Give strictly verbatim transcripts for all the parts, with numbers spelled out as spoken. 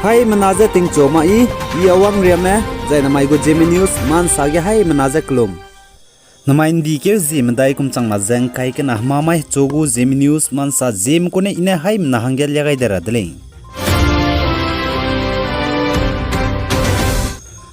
Haimena je tingchu ma i, i Awang Riame, zai namai gu Zeme News ma nsa ge haimena je kelum. Namai ndi keu zi medai kum changna ze ngkai kena hemamai hechu gu Zeme News ma nsa Zeme kune i ne haimena hangge lia gai de ra de lei.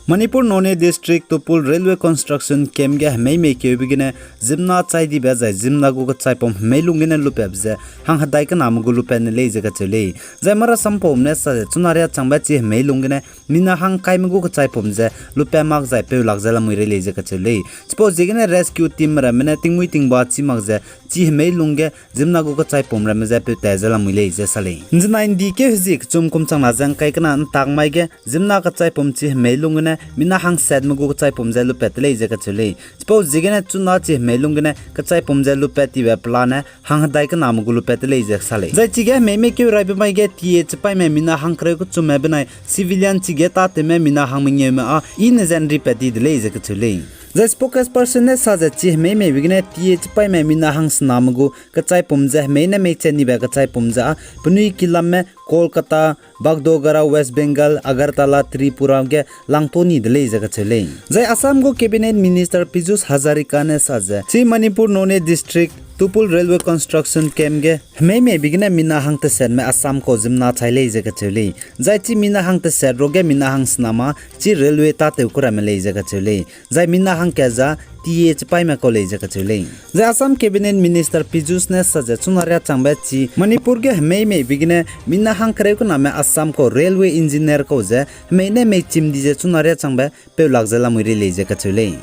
Manipur Noney District Tupul Railway Construction Camp ge hemei mei keube gene ziemmena chai dibe zai ziemmena gu kechaipum hemei lung gene lupatbe ze hang hedai kename gu lupat ne lei ze kacheu lei. Zai marasampaume ne sa ze chuna riâ changbe chi hemei lung gene mina hang kaime gu kechaipum ze lupat mak zai peu lak ze lamui rei lei ze kacheu lei. Chipau ziegene rescue team ramme ne tingmuî tingba chî mak ze chi hemei lung ge ziemmena gu kechaipum ramme ze peu tat ze lamui lei ze sa lei. Nzenai ndi keu hezie kechum kum changna ze ngkai kena ntak mai ge ziemmena kechaipum chi hemei lung gene mina hangsetme gu kechaipum ze lupat te lei ze kacheu lei. Chipau ziegene chuna chi hemei lung gene kechaipum ze lupat tibe pelane hang hedai kename gu lupat te lei ze sa lei. Zai chige hemei mei keu raibe mai ge TA chipaîme mina hangkereu kechumme benai civilian chige tâtewme mina hang mengeume â i ne ze nripat di de lei ze kacheu lei. Zai spokesperson ne sa ze chi hemei meibe gene TA chipaîme mina hangsename gu kechaipum ze hemei ne meiche nibe kechaipum ze â penui kilamme Kolkata, Bagdogra, West Bengal, Agartala, Tripura ge langto ni de lei ze kacheu lei. Zai Assam gu Cabinet Minister Piyush Hazarika ne sa ze chi Manipur Noney District Tupul Railway Construction Camp ge hemei meibe gene mina hangtesetme Assam kau ziemmena chai lei ze kacheu lei. Zai chi mina hangteset ruage mina hangsename â chi railway tâtew ku ramme lei ze kacheu lei. Zai mina hangkat ze TA chipaîme kau lei ze kacheu lei. Zai Assam Cabinet Minister Piyush ne sa ze chuna riâ changbe chi Manipur ge hemei meibe gene mina hangkereu kename Assam kau railway engineer kau ze hemei ne meichim di ze chuna riâ changbe peu lak ze lamui rei lei ze kacheu lei.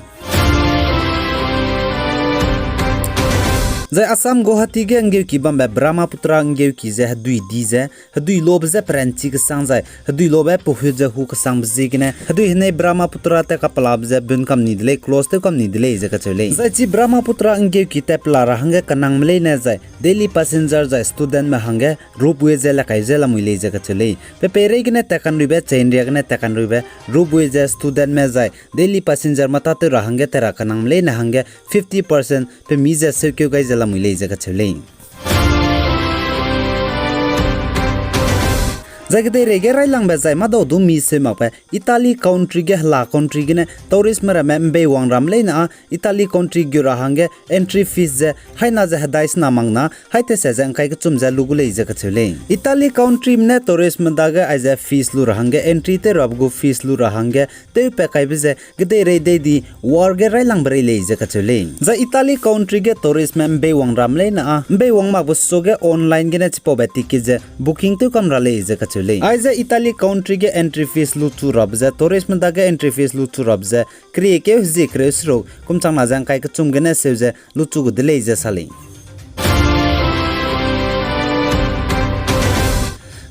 Zai Assam Guwahati ge nggeuki bambe Brahmaputra nggeuki ze hedui di ze, hedui lobe je peranchi kesang zai, hedui lobe pehut ze hu kesangbe ziegene hedui henei Brahmaputra tat kapelabe ze bun kam ni de lei, close tew kam ni de lei ze kacheu lei. Zai chi Brahmaputra nggeuki tat pela ra hangge kenangme leine zai daily passenger zai studentme hangge ropeway ze lekai ze lamui lei ze kacheu lei. Pe peireigene tat kanruibe, cheinria gene tat kanruibe ropeway ze studentme zai daily passengerme tâtew ra hangge tat ra kenangme leine hangge fifty percent pe mi ze seukeu gai ze lamui lei ze kacheu lei. Zai kedeireige railangbe zai mâdau du mi seu makbe Italy country ge hela country gene touristme ramme mbeiwang ram leine â Italy country gu ra hangge entry fees ze haina ze hedai sena mak na hai tese ze ngkai kechum ze lu gu lei ze kacheu lei. Italy countryme ne touristme dage aize fees lu ra hangge entry tew rabe gu fees lu ra hangge tewpat kaibe ze kedeirei dei di war ge railangbe rei lei ze kacheu lei. Zai Italy country ge touristme mbeiwang ram leine â mbeiwang makbe suage online gene chipaube ticket ze booking tew kam ra lei ze kacheu lei. Aize Italy country ge entry fees luchu rabe ze touristme dage entry fees luchu rabe ze keriekeu hezie kereu seruk kum changna ze ngkai kechum gene seu ze luchu gu de lei ze sa lei.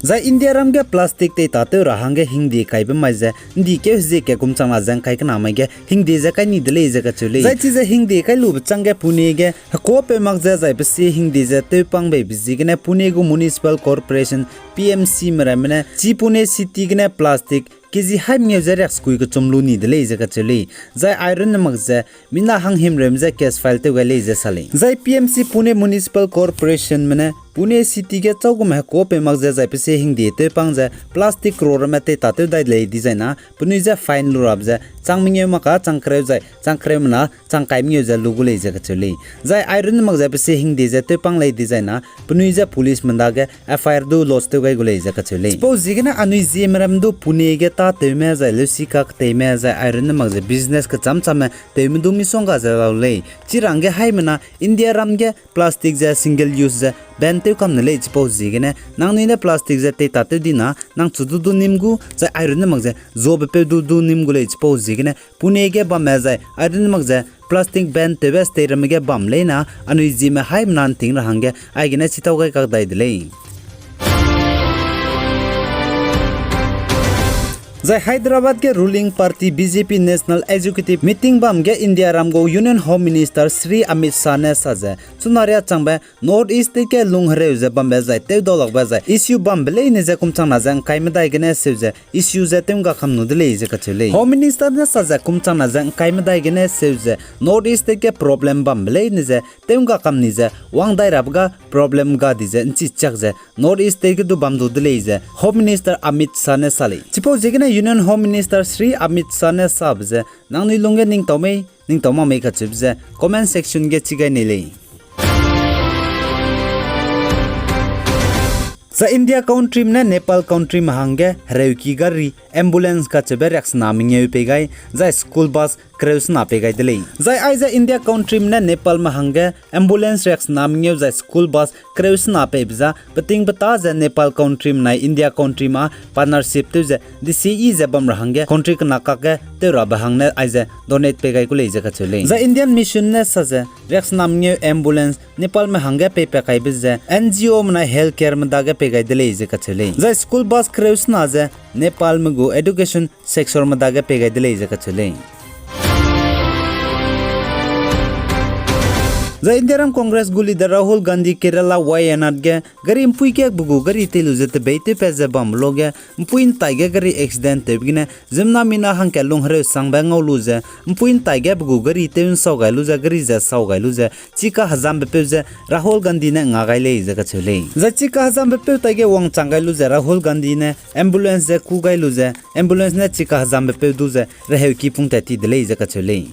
Zai Indiaram ge plastic tei tâtew ra hangge hingde kaibe mai ze ndikeu hezie ke kum changna ze ngkai kena mai ge hingde ze kai ni de lei ze kacheu lei. Zai chize hingde kai lube chângge Pune ge hekuâpeu mak ze zai pe sie hingde ze tewpang beibe ziegene Pune gu Municipal Corporation, P M Cme ramme ne chi Pune city gene plastic kg haî mengeu ze riaksekui kechum lu ni de lei ze kacheu lei. Zai airunne mak ze mina hanghimreume je case file tew gai lei ze sa lei. Zai P M C Pune Municipal Corporationme ne Pune city ge châugume hekuâpeu mak ze zai pe sie hingde tewpang ze plastic croreme tei tâtew dai lei dizai na penui je fine lu rabe ze chang mengeu mak ka chang kereu zai chang kereume na chang kai mengeu ze lu gu lei ze kacheu lei. Zai airunne mak ze pe sie hingde ze tewpang lei dizai na penui je policeme dage F I R du lodge tew gai gu lei ze kacheu lei. Chipau ziegene anui Zeme ram du Pune ge tâtewme zai leusika keteime zai airunne mak ze business kechamchamme tewme du misongga ze lau lei. Chirangge haimena Indiaram ge plastic ze single use ze ban tew kam ne lei. Chipau ziegene nangnui ne plastic ze tei tâtew di na nang chu du du nîm gu zai airunne mak ze zuabepeu du du nîm gu lei. Chipau ziegene Pune ge bamme zai airunne mak ze plastic ban tewbe state ramme ge bam leine anui Zeme haimena nting ra hangge aigene chitau gai kak dai de lei. Zai Hyderabad ge ruling party B J P National Executive Meeting bam ge India ram gu Union Home Minister Shri Amit Shah ne sa ze, chuna riâ changbe North East State ge lunghereu ze bambe zai tewdau lakbe zai issue bambe leine ze kum changna ze ngkai medai gene seu ze issue ze tew ngga kam nu de lei ze kacheu lei. Home Minister ne sa ze kum changna ze ngkai medai gene seu ze North East State ge problem bambe leine ze tew ngga kam ni ze wang dai rabe ga problem ga di ze nchi chak ze North East State ge du bam du de lei ze Home Minister Amit Shah ne sa lei. Chipau ziegene Union Home Minister Shri Amit Shah ne sabe ze nangnui lungge ning tau mei, ning tau mak mei kacheube ze comment section ge chi gai nei lei. Zai India countryme ne Nepal countryme hangge hereuki gari ambulance kacheube riaksena mengeu pei gai, zai school bus kereu sena pei gai de lei. Zai aize India countryme ne Nepalme hangge ambulance riaksena mengeu zai school bus kereu sena peibe za peting peta ze Nepal countryme nai India countryme a partnership tew ze desiyi ze bam ra hangge country kena kakge tew rabe hangne aize donate pei gai ku lei ze kacheu lei. Zai Indian Mission ne sa ze riaksena mengeu ambulance Nepalme hangge peipat kaibe ze N G Ome nai health careme dage pei gai de lei ze kacheu lei. Zai school bus kereu sena ze Nepalme gu education sectorme dage pei gai de lei ze kacheu lei. Zai Indiaram Congress gu leader Rahul Gandhi Kerala Wayanad ge gari mpui kekbe gu gari tei lu ze tebeitewpat ze bambe luge mpui ntai ge gari accident tewbe gene ziemmena mina hangkat lunghereu sangbe ngau lu ze mpui ntai ge pe gu gari tew nsau gai lu ze gari ze sau gai lu ze chika hezambe peu ze Rahul Gandhi ne nga gai lei ze kacheu lei. Zai chika hezambe peu taige wangchang gai lu ze Rahul Gandhi ne ambulance ze kû gai lu ze ambulance ne chika hezambe peu du ze reheuki pung tat ti de lei ze kacheu lei.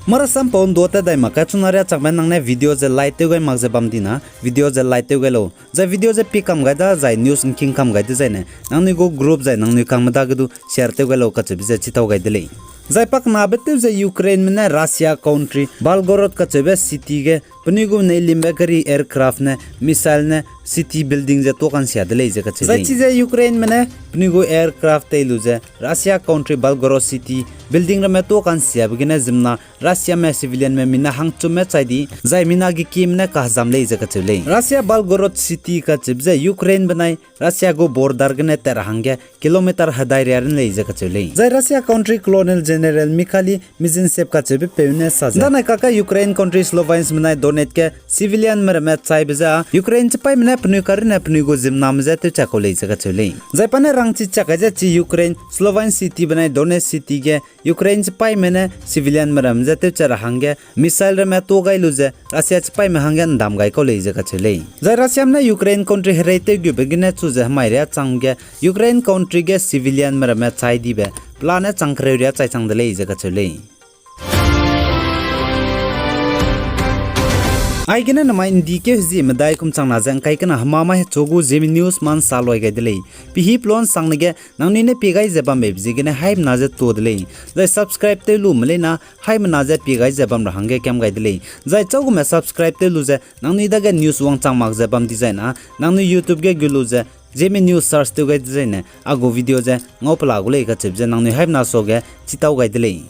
Marasam pau ndua tat dai mak ge chuna riâ chakme nang ne video ze like tew gai mak ze bam di na video ze like tew gai lau. Zai video ze pi kam gai da zai news ngking kam gai dezaine nangnui gu group zai nangnui kangme dage du share tew gai lau kacheube ze chitau gai de lei. Zai pakenabe tew ze Ukraineme ne Russia country Belgorod kacheube city ge penui gu neilimbe gari aircraft ne missile ne city building ze tuâ kansia de lei ze kacheu lei. Zai chize Ukraineme ne penui gu aircraft tei lu ze Russia country Belgorod city building ramme tuâ kansiabe gene ziemmena Russiame civilianme mina hangchumme chai di, zai mina gekieme ne kahezam lei ze kacheu lei. Russia Belgorod city kacheube ze Ukraine benai Russia gu border gene tat ra hangge kilometer hedai riâ rin lei ze kacheu lei. Zai Russia country Colonel General Mikhail Mizintsev kacheube peu ne sa ze, danai kakge Ukraine country Slovianme nai Donetsk ge civilianme ramme chaibe ze Ukraine chipaîme ne penui karune penui gu ziemmename je tewchak kau lei ze kacheu lei. Zai pa ne rangchi chak kai ze chi Ukraine Slovian city benai Donetsk city ge Ukraine chipaîme ne civilianme ram je tewchak ra hangge missile ramme tuâ gai lu ze Russia chipaîme hangge ndam gai kau lei ze kacheu lei. Zai Russiame ne Ukraine country hereitewgube gene chu ze hemai riâ chang ge Ukraine country ge civilianme ramme chai dibe pelane chang kereu riâ chai chang de lei ze kacheu lei. Aigene namai ndikeu hezie medai kum changna ze ngkai kena hema mai hechu gu Zeme News ma nsa loi gai de lei. Pehî pelon sangne ge nangnui ne pie gai ze bambeibe ziegene haimena ze tuâ de lei. Zai subscribe tew lu me leina haimena ze pie gai ze bam ra hangge kiam gai de lei. Zai châugume subscribe tew lu ze nangnui dage news wangchang mak ze bam dizai na nangnui YouTube ge gu lu ze Zeme News search tew gai dezaine a gu video ze ngau pela gu lei kacheube ze nangnui haimena suage chitau gai de lei.